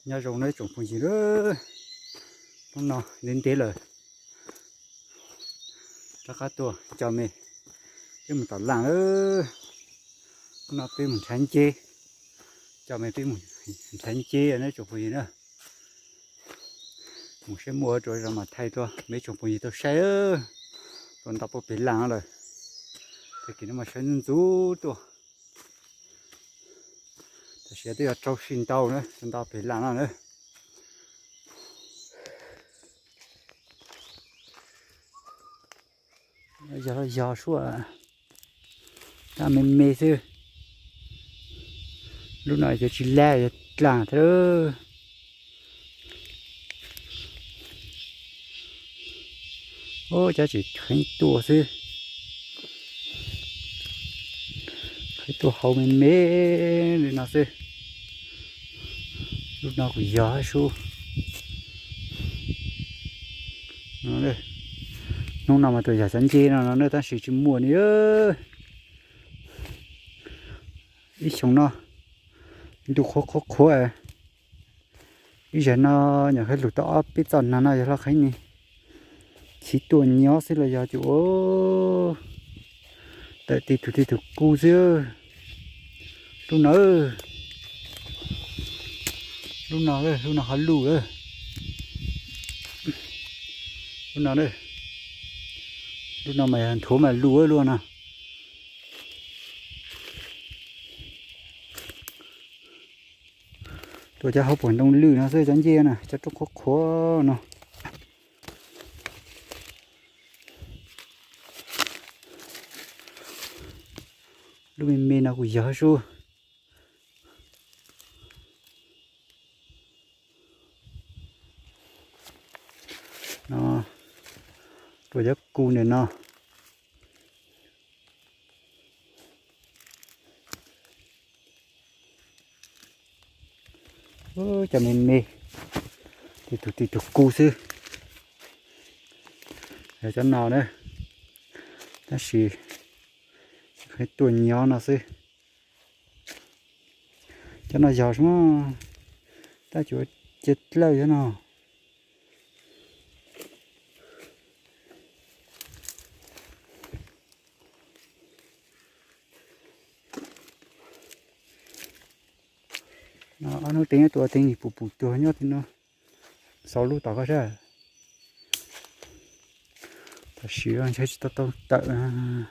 Nyob zoo nawb tsoom phooj ywg, hnub no ntev ntev lawm rov qab tuaj coj me peb mus tom laj lawm. Hnub no peb mus nrhav nceb, coj me peb mus nrhav nceb nawb tsoom phooj ywg na. Mus saib muaj ua rau zog mas thaij rau me tsoom phooj ywg tau saib. Tuaj nto puag pem laj no lawm, tag kis no mas sawv ntxov ntxov tuaj. Tam sim twb yog rau sij ntau na, tuaj nto pem laj no na. Yog los yog suab, tab me me xwb. Lub no cov tsis laj yog dlaag thiab. Ub, cov tseem kheev tuaj xwb, kheev tuaj hauv me me li no xwb. Lub no kuj yog hab sub. Hnub no mas tuaj yog cov nceb no no na tab sis tsis muaj li. Ib xyoo no ntuj qhuav qhuav qhuav, ib zag no nyuam qhuav lug tau ob peb txoj nag no yog lub qhov no chiv tuaj nyob xwb los yog ces ua tawm tib tug tib tug kuj xwb. Lub no, lub no, lub no ho luj lawm. Lub no, lub no mas nthuav mas luj lub no. Tuaj cov hauv puag ntoo lwj no xwb cov nceb na, cov roob qhuav qhuav no. Lub me me no kuj yog sub. No, tuaj cov kuj ntawm no. Cov me me, tib tug tib tug kuj xwb. Yog cov no na, tab sis tuaj nyob no xwb. Cov no yog sub, tab sis cia dlawj cov no. Ob hnub teev tuaj teev pum pum tuag nyob tim no, xaus lub tom koj sab. Tam sim ntshe tsis tau tau tawm.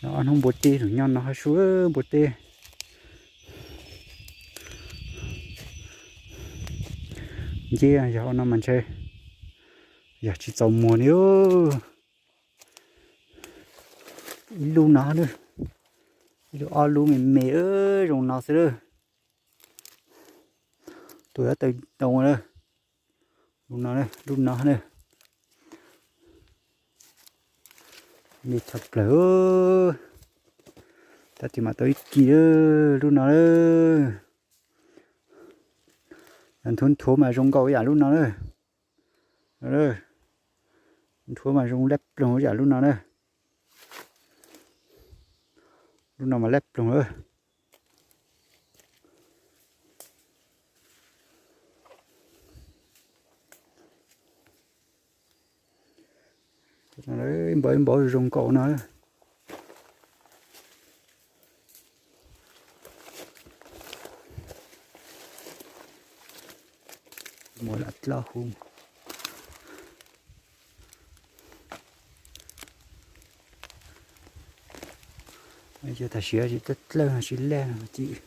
Ob hnub npua teb lug nyob no hab sub, npua teb. Nceb yog ua no mas ntshe yog tsis txaus muag li. Ib lub no, ib lub ob lub me me zoo no xwb lawm. Tuaj yuav tawm ntoo lawm. Lub no, lub no na, me tshaj plaws. Tab sis mas tau ib kis lub no. Nthuav nthuav mas zoo nkauj ib yam lub no na. Nthuav mas zoo lab ploog ib yam lub no na. Lub no mas lab ploog lawm. Npau ib npau zoo nkauj no. Muaj lam dlaub huv. Yog tam sim tsis dlawj tsis laj no ces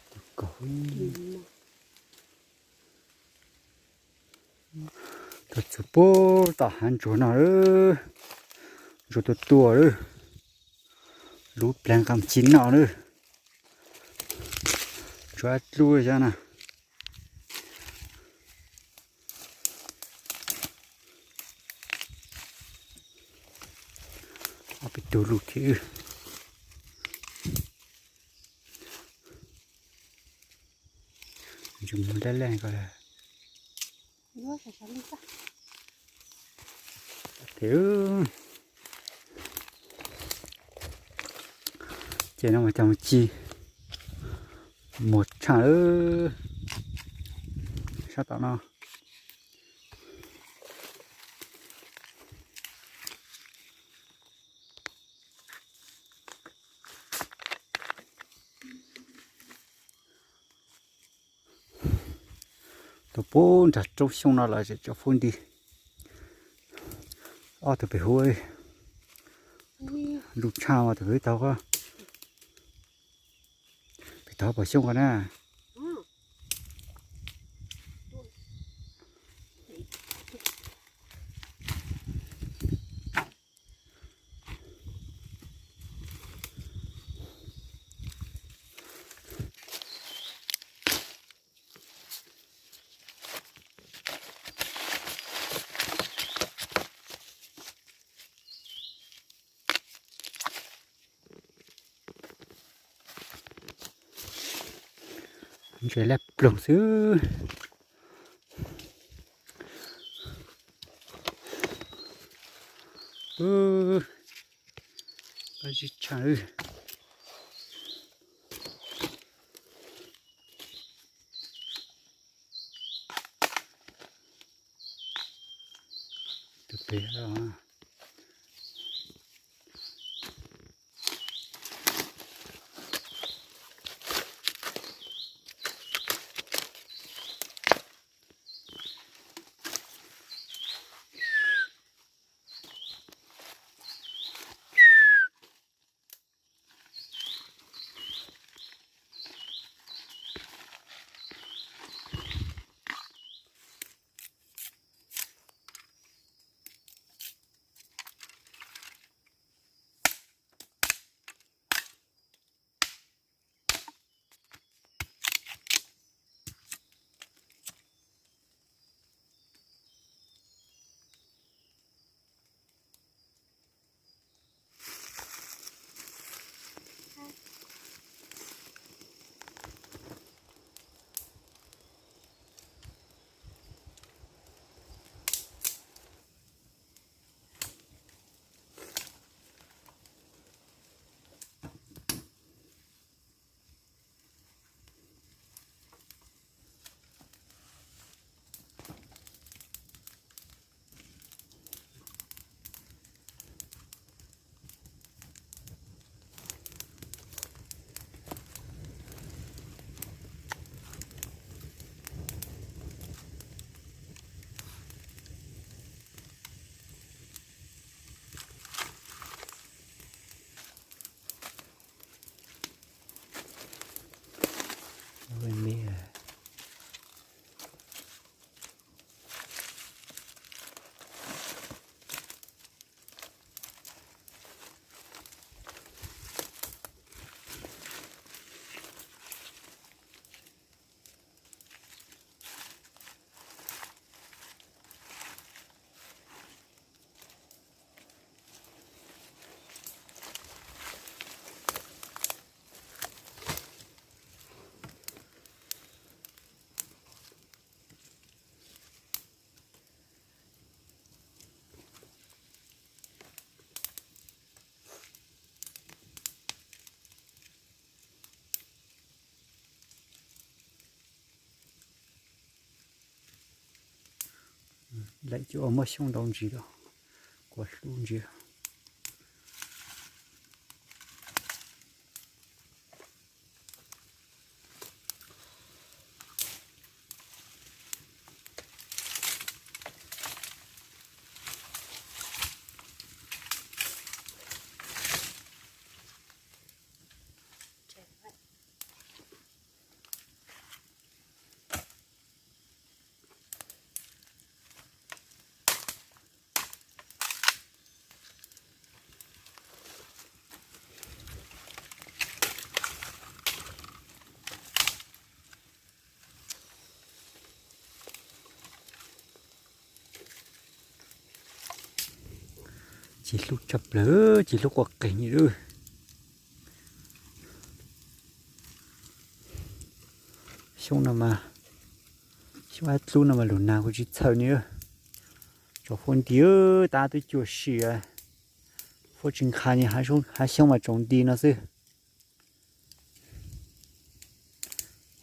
tus kaus. Tuaj txug puag tom hav ntsuag no lawm. Ntsuag tuaj tuaj lawm. Lub pleev qab ci no lawm. Ntsuag dlub xyov na. Ob peb tug lug thiab. Mus dab leej ko. Thiab. Ces no mas cov mus ci muag tshaj lawm sab tom no. Tuaj puag nram roob xyoob no lawm tseem tso fuab nti. Ob tug pem huab, lub tshaj mas tus pem tau, pem tau pom xyoob ko na. Ntses laj ploog xwb. Ub, tshaj lawm. Tus pem. Lawv cov uas muaj xyoob ntau ntsis los kuv hlub ntsis. Tsis hlub tshaj plaws, tsis hlub quaj qees li lawm. Xyoob no mas, xyoob ab dlub no mas lug nag kuj tsis txhawj ni. Tsoom fuab nti tab twb cuag si, fuab tsis nkhav ni, hav xyoob mas tsoom nti no xwb.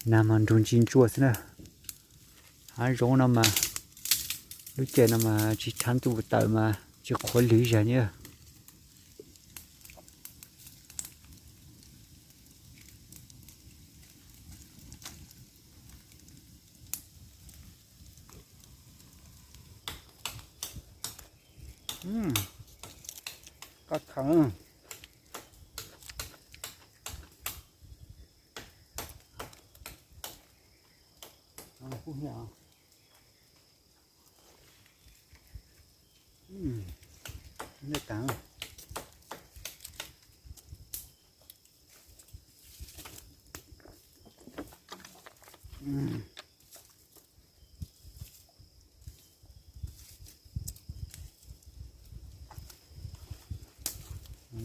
Nag mas nrug ntsis ntsuag xwb na. Hav zoov no mas, lub caij no mas tsis tshav ntuj tawm mas tsis qhuav lwg zag ni. Koj khaws.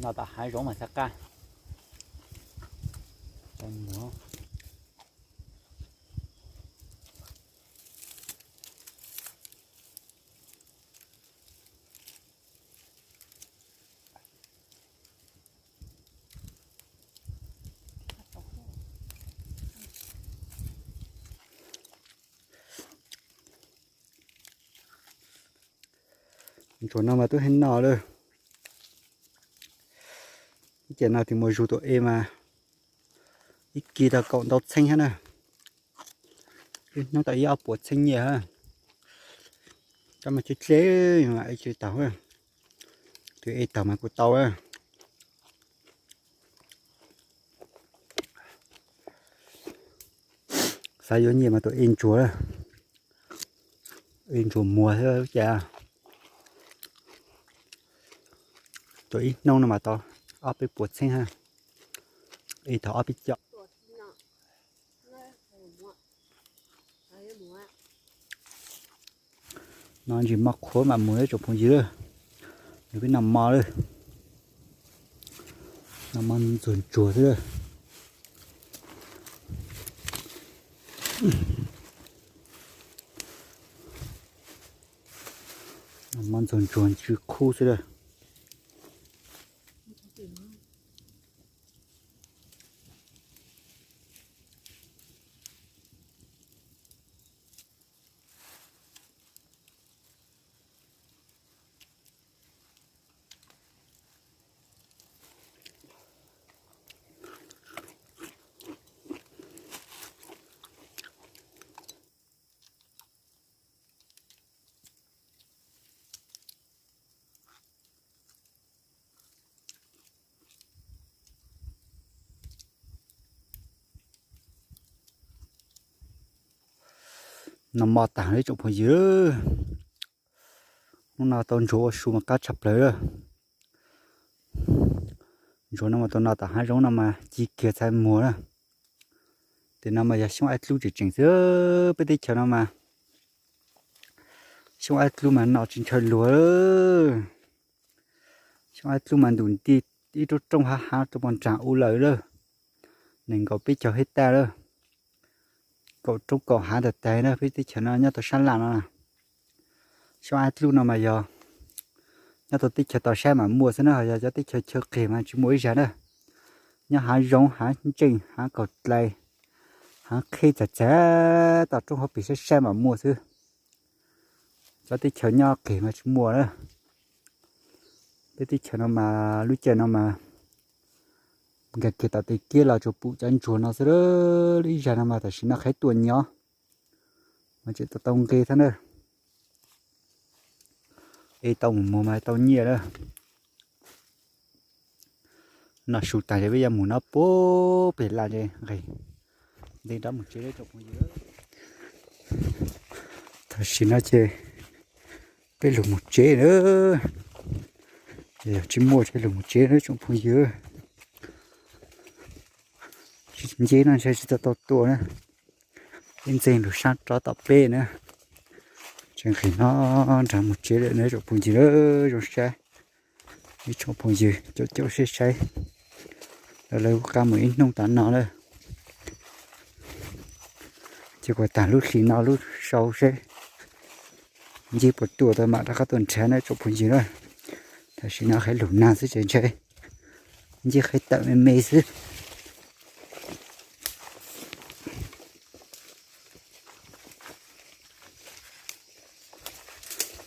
No tom hav zoov mas txhaj qab. Ntsuag no mas twb heev no lawm. Ib ce no tus muaj zug tus e mas ib kis tau kaum ntau txheeb thiab na. Ib hnub tau ib ob puas txheeb nyiaj. Cov mas ceb dleb mas e tsis taug, tus e taug mas kuj tau. Xav yuav nyiaj mas tus e ntsuag, e ntsuag muag thiab cas. Tus ib hnub no mas tau ob peb puas txheeb, e tau ob peb co. No ntsis mov qhuav mam mus tsoom phooj ywg, nws peb noj mov lawm. Noj mov ntxuag ntsuag xwb lawm. Noj mov ntxuag ntsuag ntsw qhub xwb lawm. Noj mov tag li tsoom phooj ywg, hnub no tau ntsuag ua su mas qab tshaj plaws lawm. Ntsuag no mas tau no tom hav zoov no mas ci kiag txhais muag na. Tes no mas yog xyoob aib dlub tseem tseem xwb, peb teb chaws no mas xyoob aib dlub mas no tsis ntshaw luag. Xyoob aib dlub mas ntum nti ib roob roob hav hav rau poj nrag u lawm lawm. Nees nkaum peb caug hej taj lawm. Kaum roob kaum hav tas tas na, peb teb chaws no nyob tau sab laj no. Xyoob aib dlub no mas yog nyob tau teb chaws toj siab mas muaj xwb na, ho yog cov teb chaws chaw qis mas tsis muaj ib zag na. Nyob hav zoov, hav ntseej, hav kaum dlais, hav qhib txag txag, toj roob hauv pes saib saib mas muaj xwb. Cov teb chaws nyob qis mas tsis muaj na. Peb teb chaws no mas lub caij no mas nkag kiag tom tej kiab los tsuas pum cov ntsuag no xwb. Lub ib zag no mas tam sim no qhib tuaj nyob mas tseem tau tau nqe thiab na. E tau mus muag mas tau nyiaj lawm. Noj su tas ces peb yuav mus no puag pem laj nqes nqes nte nrov mus tsev tsoom phooj ywg. Tam sim no ces peb lug mus tsev na. Yog tsis muaj ces lug mus tsev na tsoom phooj ywg. Nce no ntshe tsis tau tau tua na. Ib ntxeeg lug sab rov tom peb na. Tseem nqis no nrag mus tsev lawm na tsoom phooj ywg, zoo saib. Ib tsoom phooj ywg caum caum seb saib, lawv lawv kuj qab mus ib hnub tas no lawm. Ces kuv tag lub hlis no lub sau seb ncig puas tuaj tau mam rov qab tuaj nrhav na tsoom phooj ywg na. Tam sim no qhib lug nag xwb ces ntshe ncig qhib tawm me me xwb.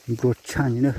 Nplua tshaj li na.